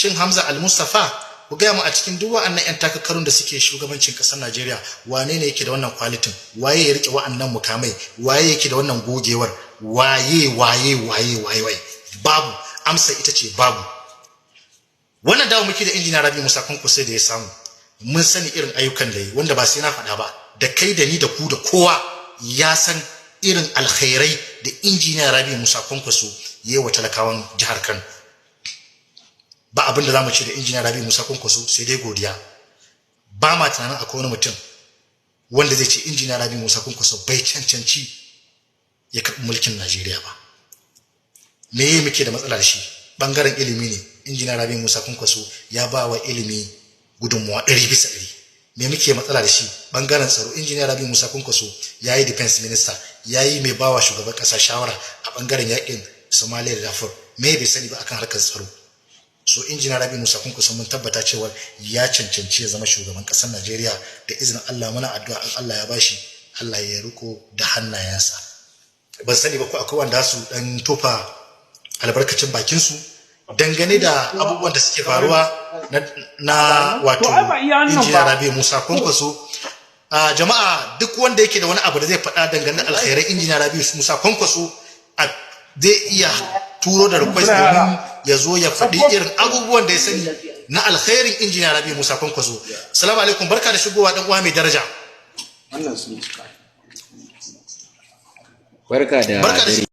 Shin Hamza Al-Mustafa, ku gaya mu, a cikin duk wa'annan 'yan takarkarun da suke shugabancin ƙasar Najeriya, wane ne yake da wannan qualityn? Waye ya rike wa'annan mukamai? Waye yake da wannan gogewar? Waye, waye, waye, waye, waye? Babu. Amsa ita ce babu. Wannan dawo muke da Injiniya Rabi Musa Kwankwaso da ya samu, mun sani irin ayyukan da yi, wanda ba sai na faɗa ba, da kai da ni da ku da kowa ya san irin alkhairai da Injiniya Rabi Musa Kwankwaso ya yi wa talakawan jihar Kano. Ba abin da za mu ce da Injiniya Rabi Musa Kwankwaso sai dai godiya. Ba ma tunanin akwai wani mutum wanda zai ce Injiniya Rabi Musa Kwankwaso bai cancanci ya karɓi mulkin Najeriya ba. Me muke da matsala da shi? Bangaren ilimi ne. Injiniya Rabi Musa Kwankwaso ya ba wa ilimi gudunmuwa 100%. Me muke matsala da shi? Bangaren tsaro. Injiniya Rabi Musa Kwankwaso ya yi defense minister, ya yi mai bawa shugaban kasa shawara a bangaren yakin Somalia da Darfur. Me bai sani ba akan harkar tsaro? So Injiniya Rabi Musa Kwankwaso, mun tabbata cewa ya cancanci ya zama shugaban kasar Najeriya da izinin Allah. Muna addu'a, in Allah ya bashi, Allah ya riko da hannayensa. Ban sani ba ko akwai wanda su dan tofa albarkacin bakin su dangane da abubuwan da suke faruwa na wato To, ai ba iya wannan Injiniya ba. Rabi Musa Kwankwaso. A jama'a, duk wanda yake da wani abu da zai faɗa dangane da alkhairai Injiniya Rabi Musa Kwankwaso, zai iya turo da request domin ya zo ya faɗi irin abubuwan da ya sani na alkhairin Injiniya Rabi Musa Kwankwaso. Salamu alaikum, barka da shigowa, dan uwa mai daraja. Wannan sun cika. Barka da Barka da dare.